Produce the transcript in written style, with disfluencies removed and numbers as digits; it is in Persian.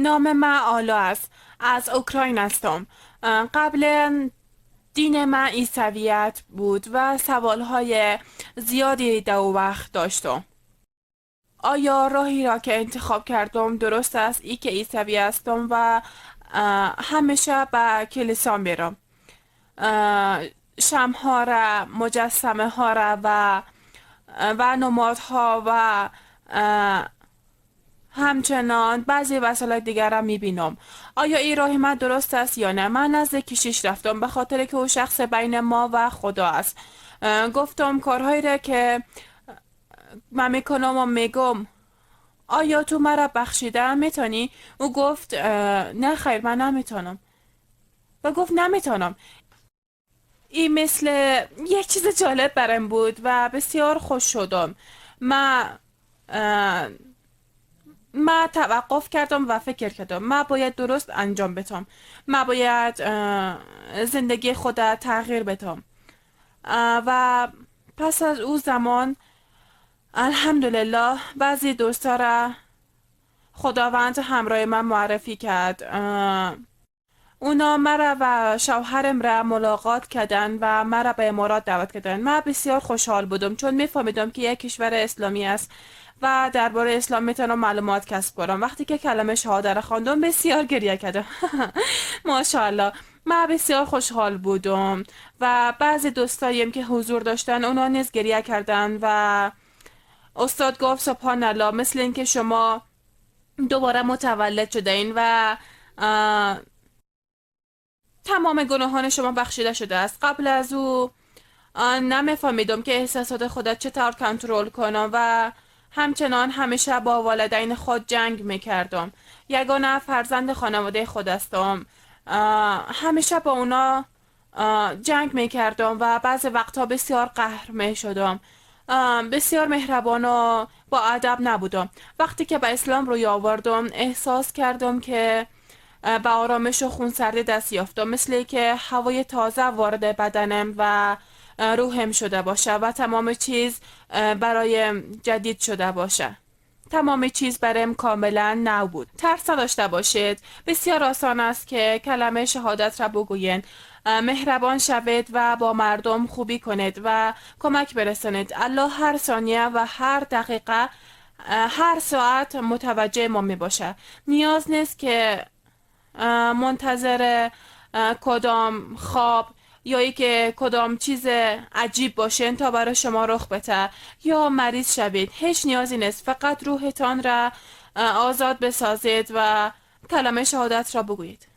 نام من آلا است، از اوکراین هستم. قبل دین من عیسویت بود و سوالهای زیادی در وقت داشتم. آیا راهی را که انتخاب کردم درست است؟ ای که عیسوی هستم و همیشه به کلیسا میرم، شمها را، مجسمه ها را و نمادها و همچنان بعضی وسایل دیگر را میبینم. آیا این راه من درست است یا نه؟ من نزد کشیش رفتم به خاطر که او شخص بین ما و خدا است. گفتم کارهایی را که من میکنم و میگم، آیا تو مرا بخشیده میتونی؟ او گفت نه خیر، من نمیتونم. و گفت نمیتونم. این مثل یک چیز جالب برایم بود و بسیار خوش شدم. من توقف کردم و فکر کردم من باید درست انجام بدم، من باید زندگی خود تغییر بدم. و پس از او زمان الحمدلله بعضی دوستا را خداوند همراه من معرفی کرد. اونا مرا و شوهرم را ملاقات کردن و مرا به امارات دعوت کردن. من بسیار خوشحال بودم چون میفهمیدم که یک کشور اسلامی است و درباره اسلام میتونم معلومات کسب کنم. وقتی که کلمه شهاده را خواندم بسیار گریه کردم. ماشاءالله من بسیار خوشحال بودم و بعضی دوستایم که حضور داشتن اونا نیز گریه کردن و استاد گفت سبحان الله، مثل اینکه شما دوباره متولد شده این و تمام گناهان شما بخشیده شده است. قبل از او نمیفهمیدم که احساسات خودت چطور کنترل کنم و همچنان همیشه با والدین خود جنگ میکردم. یگانه فرزند خانواده خود هستم. همیشه با اونا جنگ میکردم و بعض وقتها بسیار قهر میشدم. بسیار مهربان و با ادب نبودم. وقتی که به اسلام روی آوردم احساس کردم که به آرامش و خونسردی دست یافتم، مثل که هوای تازه وارد بدنم و روحم شده باشه و تمام چیز برای جدید شده باشه. تمام چیز برایم کاملا نو بود. ترس نداشته باشید، بسیار آسان است که کلمه شهادت را بگویید. مهربان شوید و با مردم خوبی کنید و کمک برسانید. الله هر ثانیه و هر دقیقه، هر ساعت متوجه ما می باشه. نیاز نیست که منتظر کدام خواب یا ای که کدام چیز عجیب باشه تا برای شما رخ بده یا مریض شوید. هیچ نیازی نیست، فقط روحتان را آزاد بسازید و کلمه شهادت را بگویید.